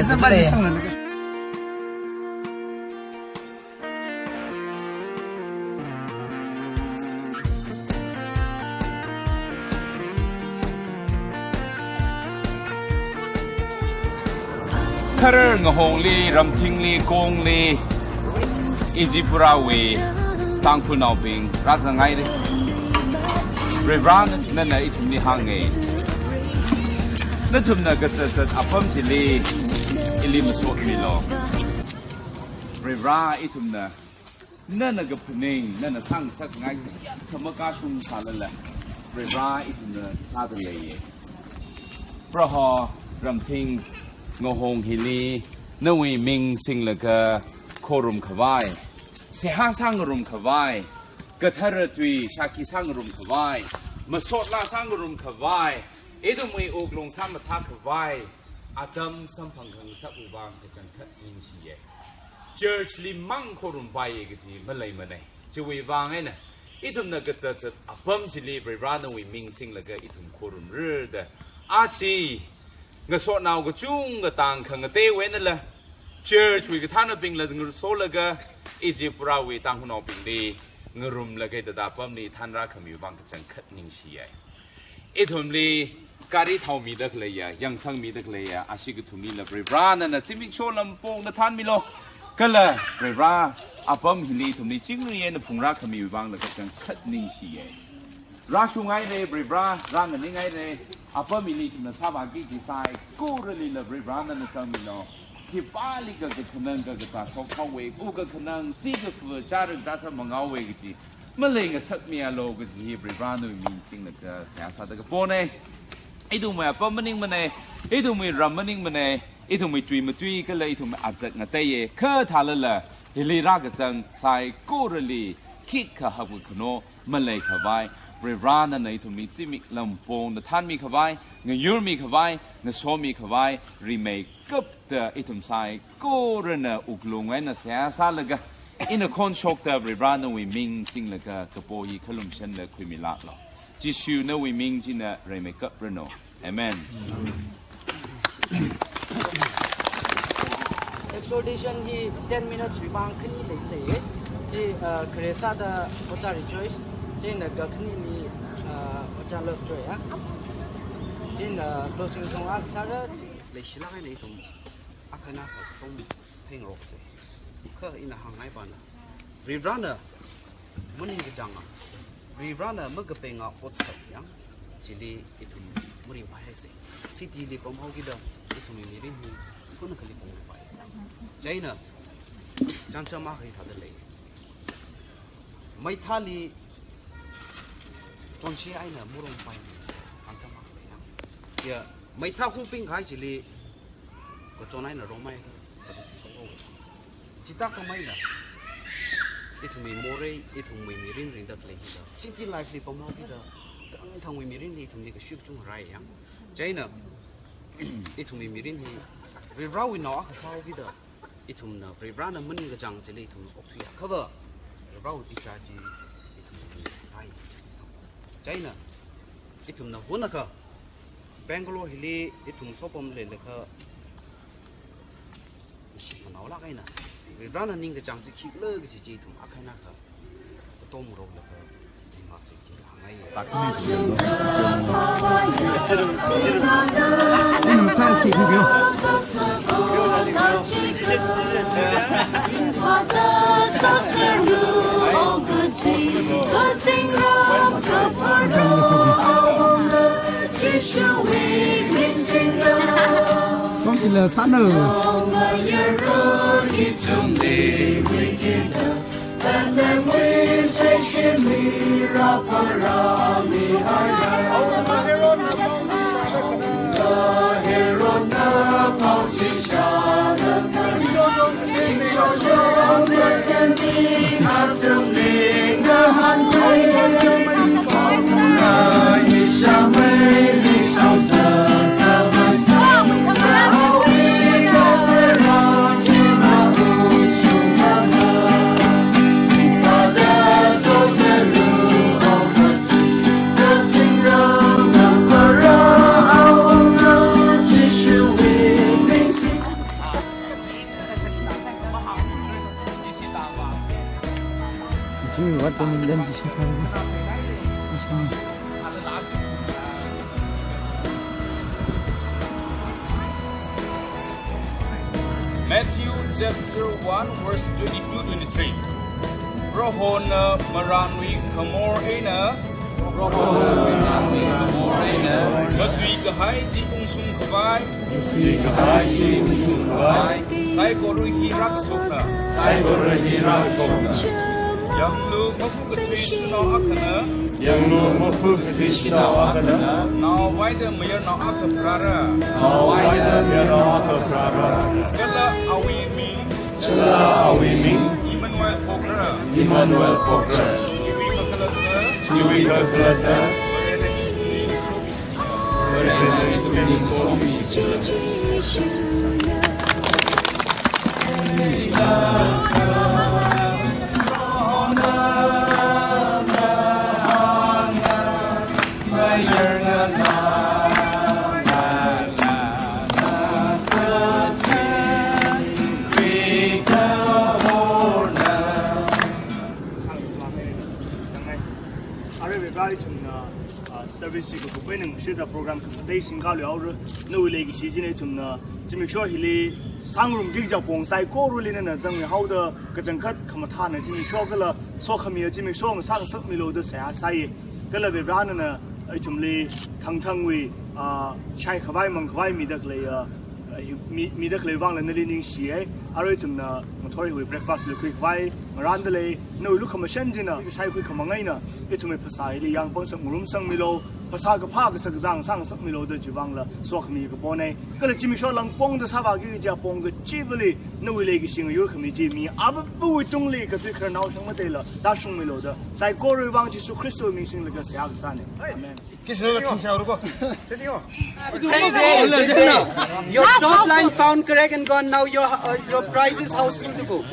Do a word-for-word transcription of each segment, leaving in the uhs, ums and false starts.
December, December. Kharar ngahongli, ramthingli, kongli, Ijipura wui Tangkhulnaobing rāzanghaira. Reverend nana ithumli hānga. Nathumna kazat zat apam chili ili masotmilu. Reverend ithumna nana kaphaning, nana sāngasakngai, chiyākha makashung sālala, Reverend ithumna sāda leiya. Proho, ramthing ngahong hili nawui ming singlaga khorum khavai, seihā sāngarum khavai, kathara tui shākhi sāngarum khavai, masot laa sāngarum khavai, ithumwui wuklung sāmathā khavai, atam samphang khangasakwui vang kachangkhat ningshiya. Church li mang khorumpaiya kaji maleimana. Chiwui vang eina ithumna kazat zat apam chili Reverend nawui ming singlaga ithum khorumra da. Aja ngasotnao kachungkha tang khangateiwui einala, church wui kathānabingla ngasolaga, Ijipura wui Tangkhulnaobingli ngarumlaga hithāda apamli thanrākhamiwui vang kachangkhat ningshiya. Ithumli gari thao mida khaleiya, yangsang mida khaleiya, ashi kathumlila Reverend nana zimiksho lampongna thanmilu. Kala Reverend apam hili ithumli chingri eina phungrākhamiwui vangla kachangkhat ningshiya. Rāshunghaira Reverend, rānganinghaira, apam hili ithumna sāvāki kaji saikoralila Reverend nana zangmilu. Khipālikha kakhanang kakazā shokhaowa, u kakhanang, si kakhuwa, chara kazā sāmanghaowa kaji maleingasakmialu kaji hi Reverend nawui ming singlaga seihā sāda kapona. Ithumwui apam maningmana, ithumwui ram maningmana, ithumwui tui matui kala ithumwui azak ngateiya, kha thālala hili rākazang saikorali khikha hapkakhano malei khavai, Reverend nana ithumli zimik lampongna thanmi khavai, ngayurmi khavai, ngasomi khavai, rimeikapta ithum saikorana wuklung eina seihā sālaga, ina khonshokta Reverend nawui ming singlaga kapo hi khalumshanda khuimilāklu. Jishu nawui ming china rimeikapranu. Amen. Exhortation hi ten minutes wui vang khani leilei. Hi, uh, khare sāda Ojā Rejoice, chieina kakhaneli, uh, Ojā Lovejoy, ya. Chieina closing song akha sāra. Leishilāk eina ithum akha eina akha kathum phengroksa. Kha ina hāngngaipa na, Reverend na maningkachānga, Reverend na makapenga otsak yang, chili ithum maringphaihaisa. City li pamhaokida ithumwui mirin hi khunakali pongpai. Chieina chānjam akha hithāda lei. Meithāli chonshi eina murongpai. Chānjam akha lei yang. Ya, meithā hungping kahai chili kachon eina rongmei, kachon shoklo. Chithākhameina ithumwui morei, ithumwui mirin ringda khalei hithā, city life li pamhaokida, thangthangwui mirinli ithumli kashui kachungkha rāi yang. Chieina ithumwui mirin hi Reverend wui nao akha sāhaokida, ithumna Reverend na maningkachāng chili ithumna okthuiakha va, Reverend wui bichar chi ithumna hai. Chieina ithumna hunakha Bangalore hili ithum sopam leilakha, mashik manaolāk eina Reverend na ningkachāng chi khikhala kaji chi ithum akha eina akha katomrolaga ringphāching chila hāngngai. Kong kila sāna. Matthew chapter one, verse twenty-two, twenty-three. Prohona maranwui khamor eina, Prohona maranwui khamor eina, matui kahai chi ungshung khavai, matui kahai chi ungshung khavai, saikora hi rākashokna, saikora hi rākashokna. Yanglu mafu kathui shanao akhana, yanglu mafu kathui shanao akhana, naovaida mayarnao akha pharāra, naovaida mayarnao akha pharāra. Kala awui ming, kala awui ming Emmanuel phokra, Emmanuel phokra. Chiwui kakhalatta, chiwui kakhalatta, Varena ithumli somi. Aruiva ithumna, ah, service chi kakup eina ngasoda program khangatei singkhaluihaora. Nawui leikashi china ithumna zimiksho hili sāngarumki kaja pong saikorali nana zangmihaoda kachangkhat khamathāna zimiksho kala sokhamiya zimiksho ngasā ngasakmilu da seihā sāya. Kala Varivarā nana ithumli thangthangwui, ah, shaikhavai mangkhavai mida khalei, ah, hi, mi, mida khalei vangla nali ningshiya. Arui ithumna ngathor hiwui breakfast lukhui khavai ngarānda lei. Nawui lukhamashan china shaikhui khamang eina ithumwui phasā hili yāng pangshap ngarumsangmilu. Phasā kaphā kasā kazang sāngasakmilu da chiwui vangla sokhami kapona. Kala zimiksho langpongda sāvāki kaja pong kachivali nawui leikashi ngayurkhami chi mi apapwui tungli kathui khararnao shang mateila tāshungmilu da saikorawui vang Jishu Khristawui ming singlaga seihā kasāna. Amen. Your top line found correct and gone. Now your, uh, your prize is house full to go.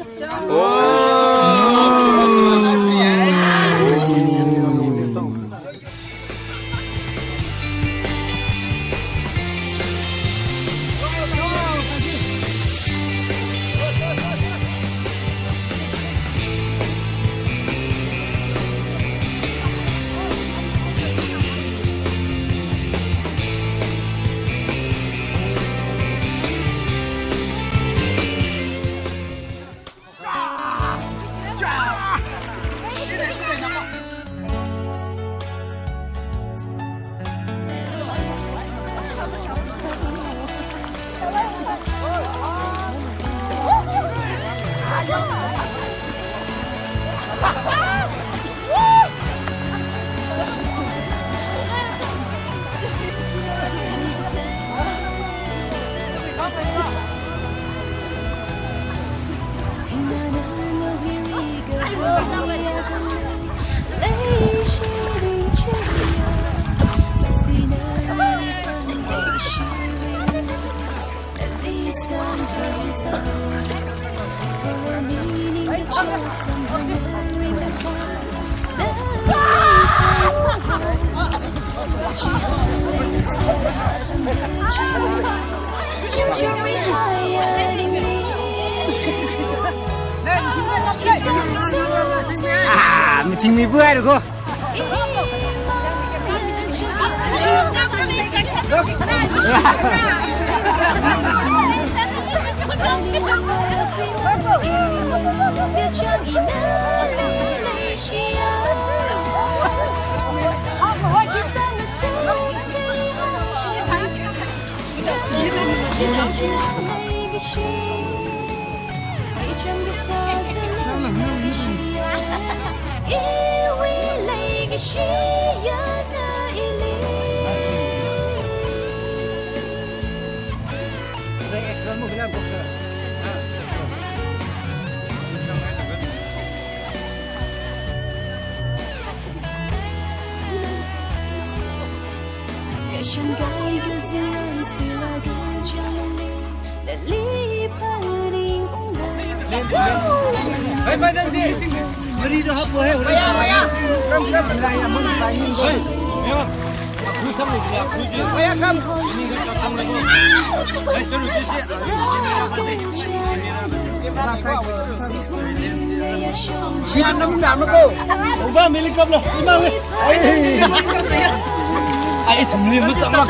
Ah, meeting mi buai ko. Sian nam nam ko. Uba milik kaplo, imang le. Ai, ithumli masang mak.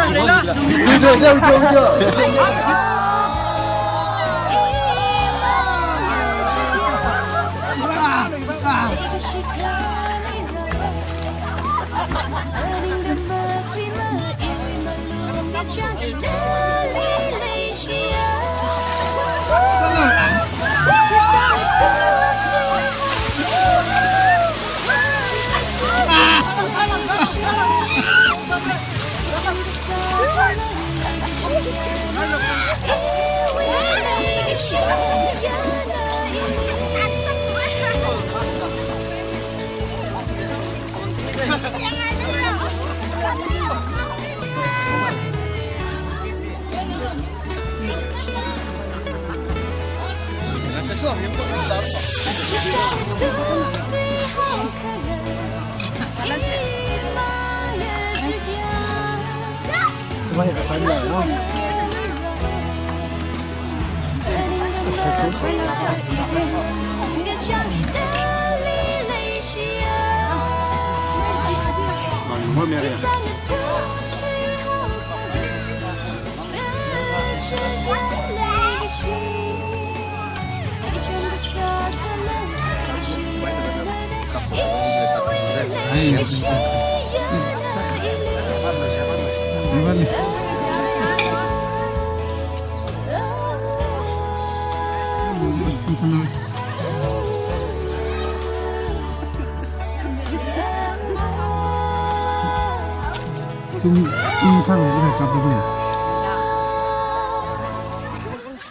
Tum, tum sang le, ina kap le.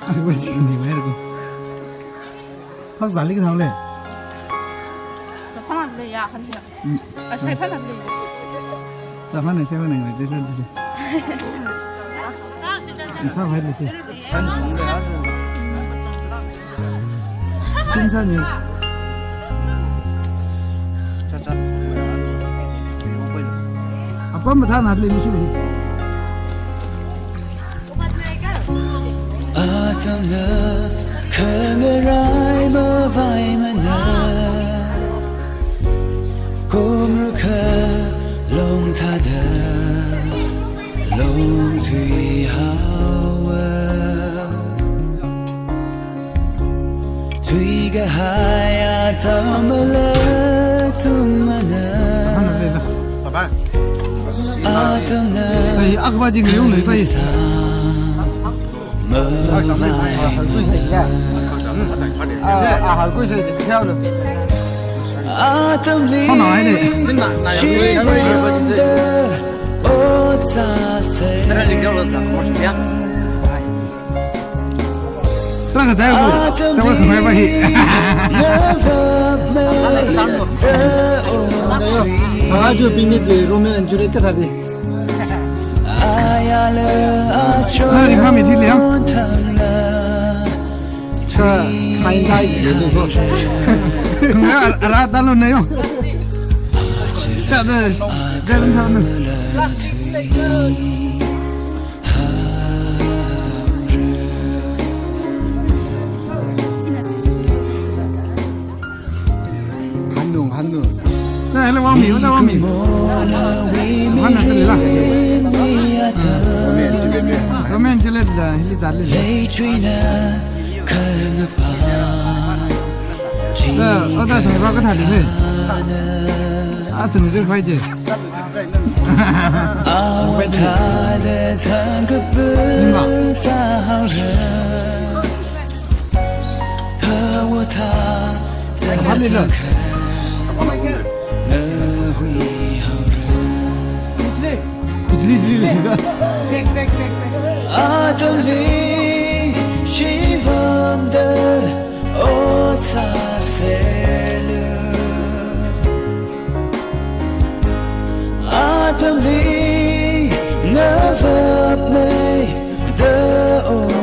Ai, wai ching ni mai ko. Phak zali ka thau le. Sa phak le ya, kan ya. Hmm. A, sai phak le. Sa phak ne, sai phak ne, ne, desa, desa. Sa phak le, desa. Chungsa ni. Apam mathānāda leimishi. Atamna khangarai mavaimana, kumrukha long thāda long thui haowa. Tui kahai atam alak tumana. Bye bye. Atamna. Ai, akwa jing leung lei pai. Mavaimana. Ah, ah, halkui sai jing thiao lo. Atamli. Hona ai ne. Shivamda otsa se. Rang ka jai bu. Tawa khamai ba hi. Sanga ju pingit le Romeo and Juliet kathā de. Na ringphāmi thili yang. Ka, kain dai le bu ko. Khamai ara, ara ta lo na yo. Ta de, de rin ta na. Hannung, hannung. Na, hello, wangmi, na, wangmi. Hannung, hello, la. Romeo and Juliet la, hili jali la. Na, oda sang ba kathā de. Athum de khoi je. Awa thāda thangkapil tāhaora. Awa thāda thangkapil nahui haora. Atamli shivamda otsa selu. Atamli ngavapmei da ot.